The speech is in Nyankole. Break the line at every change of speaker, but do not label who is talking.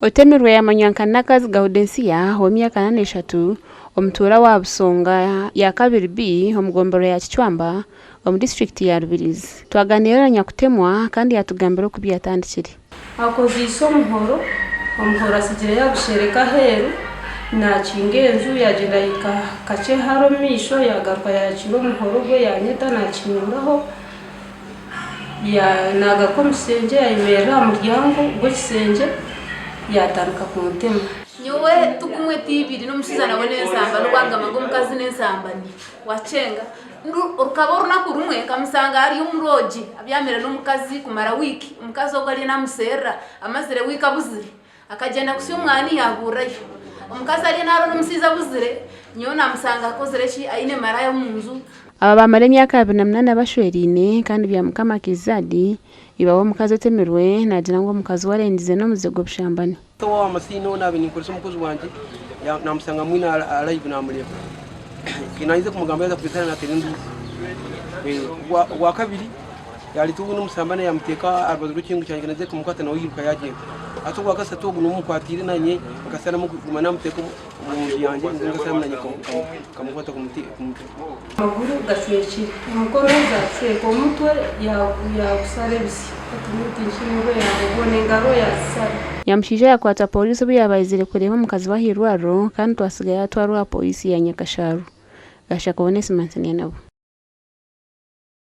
Otemirwe yamanywa nka Nakazi Gaudensia ow'emyaka 43, omutuura wa Busonga ya 2B omu gomborora ya Kicwamba omu disiturikiti ya Rubirizi. Twaganiira na nyakutemwa kandi yatugambira oku byatandikire.
Akozeise omuhoro, omuhoro atsigire yaagushereka aheeru, naakinga enju yaagyenda yahika kakye hare omu maisho yaagaruka yaakiira omuhoro gwe yaanyeta naakinguraho. Naagaruka omu kishengye yaayemerera aha muryango gw'ekishengye yaatandika kuntema.
Nyowe ti gumwe ti ibiri n'omushaija nawe n'ensambani obu akugamba ngu omukazi n'ensambani wakyenga. Rukaba orunaku rumwe nkamusanga ari omu lodge abyamire n'omukazi kumara wiiki, omukazi ogwo ariyo namuserra amazire wiiki abuzire. Akagyenda kusya omwani yaaburirayo. Omukazi ariyo naaronda omushaija abuzire, nyowe naamushanga akozire ki, aine maraaya omu nju.
Aba baamara emyaka 28 bashweraine kandi Byamukama Kizadi, iba w'omukazi otemirwe, naagira ngu omukazi we arengize n'omuze gw'obushambani.
Owa Masino naabaire ninkoresa omukozi wangye naamushanga mwine alive naamureeba. Naaheza kumugamba yaaza kureetera naateera enduuru. Ogwakabiri yaareeta owundi omusambani yaamuteeka aha rubaju rw'ekingu kyangye naija kumukwata nawe yairuka yaagyenda. Hati ogwakashatu ogu niwe mukwatiire naanye nkasharamu kuguma naamuteeka omu nju yangye nkasharamu naanye nkamukwata ku mutwe.
Amaguru gacwekire, emikono zaacweka, omutwe yaagushara ebitsya, hati nyowe tinkine bwenge bwona, engaro yaazishara.
Nyamushaija yakwatwa pooriisi obu yaaba aizire kureeba omukazi we ah'eirwariro kandi twasiga yaatwarwa aha pooriisi ya Nyakasharu. Gashakobona Esimansi Nyanabo.